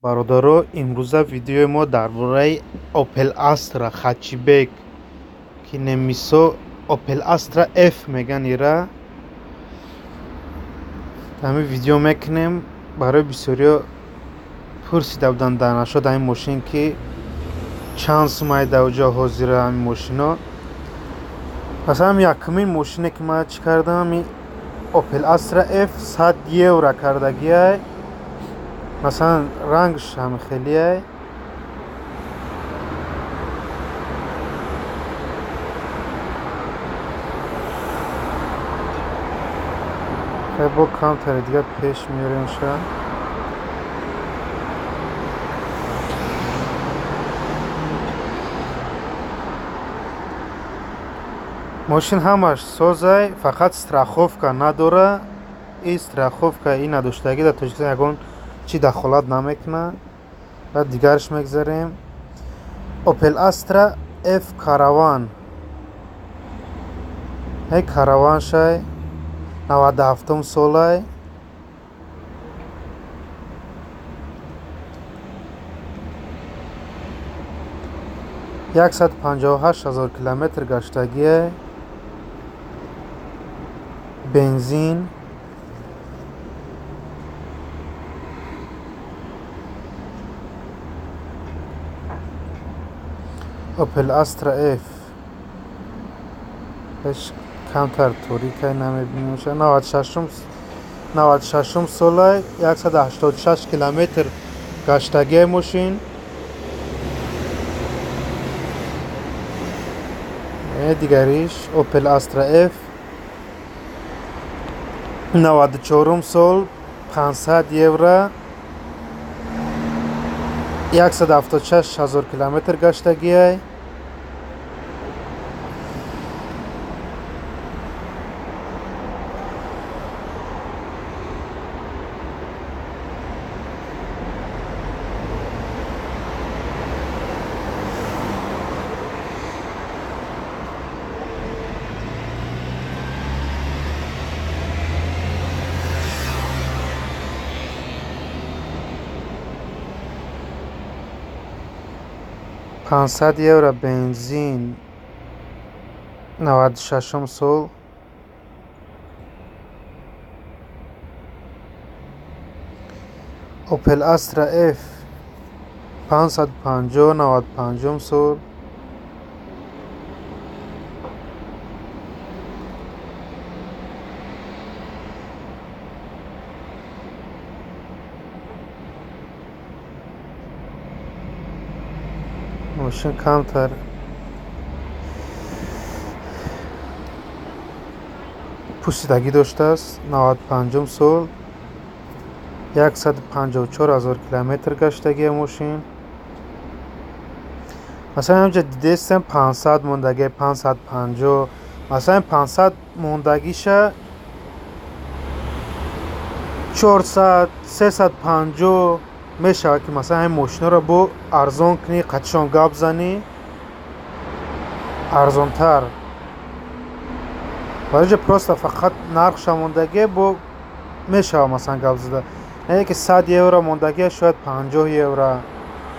Бародаро, имрӯза видеои мо дар бораи Opel Astra хэтчбек, ки немисо Opel Astra F меган ира. Ҳамин видео мекунем. Барои бисёриҳо пурсида буданд дар нашод ҳамин мошин, ки чанд сумай дар оҷо ҳозира ҳамин мошино. Масалан, якумин мошине, ки ман чӣ кардам, Opel Astra F 100 евро кардагиай. Масалан, рангш ҳам хелиай. Бо камтаре дига пеш меоремша. Мошин ҳамаш созай, фақат страховка надора. И страховка и надоштагӣ дар Тоҷикистон ягон чӣ дахолат намекунад. Баъд дигарш мегзарем. Opel Astra F Caravan. Ай Caravan шай 97 солай. 158 000 километр гаштагиай. Бензин. Opel Astra F. Ҳеч камтар торикай, намебинем. 96 солай, 186 километр гаштагиай мошин. Дигариш Opel Astra F 94 сол, 500 евро, 176 000 километр гаштагиай. 500 евро, бензин, 96 сол. Opel Astra F 550, 95 сол. Мошин камтар пӯсидагӣ доштааст. 95 сол, 154 000 километр гаштагия мошин. Масалан, ҳамҷа дидестем, 500 мондагия, 550. Масалан, 500 мондагиша 400, 350 мешавад, ки масалан ҳамин мошиноро бо арзон кунӣ, қатишон гап занӣ, арзонтар. Барои просто фақат нархша мондагия, бо мешавад масалан гап зада. Не ки 100 евро мондагия, шояд 50 евро,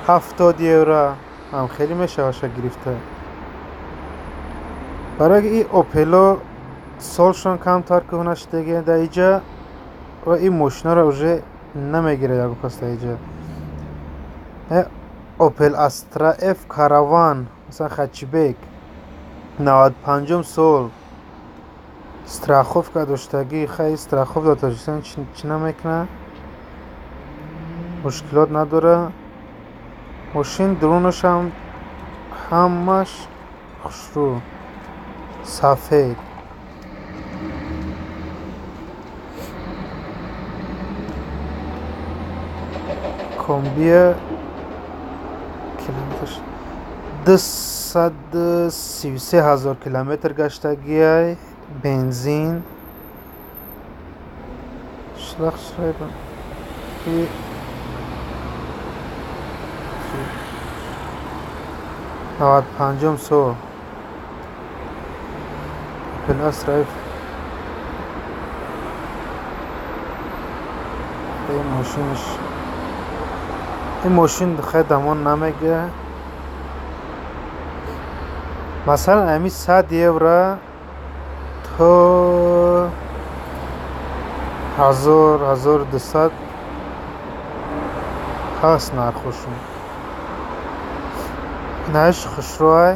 70 евро ҳам хеле мешавад ша гирифта. Барои и Опело солшон камтар кӯҳна шудагия дар иҷа ва ин мошиноро уже намегирад ягон кас дар иҷа. Opel Astra F Caravan, масалан, хэтчбек, 95 сол, страховка доштагӣ. Хай, страховка дар Тоҷикистон чӣ намекунад, мушкилот надорад. Мошин дурунашам ҳамаш хушрӯ, сафед. Комбия, километрш 233 000 километр гаштагиай, бензин. Шлах шрайбен. 95 сол Opel Astra F. Мошинаш Ин мошин хай дамон намегирад. Масалан, ҳамин 100 евро то 1000, 1200 ҳаст нархошон. Инааш хушрӯай.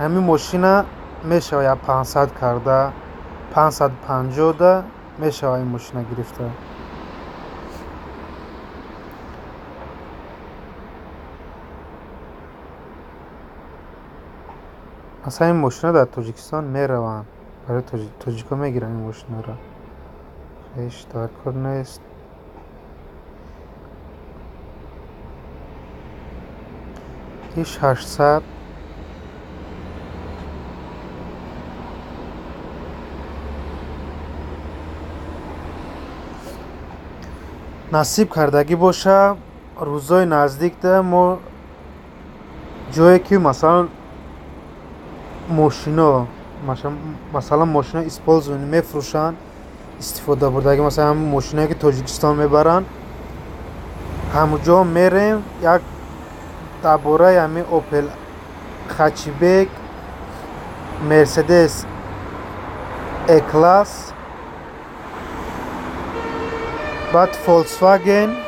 Ҳамин мошина мешава як 500 карда, 550 да мешава ин мошина гирифта. Масалан, ин мошина дар Тоҷикистон мераванд. Барои тоҷикҳо мегиранд ин мошинаро. Ҳеҷ дар кор нест. Иш 800. Насиб кардагӣ боша, рӯзои наздикда мо ҷое ки масалан мошино, масалан мошино использование мефурӯшанд, истифода бурдагӣ, масалан ҳамин мошиное ки Тоҷикистон мебаранд, ҳамуҷо мерем, як дар бораи ҳамин Опел Хэтчбек, Мерседес Е-класс, баъд Фольксваген.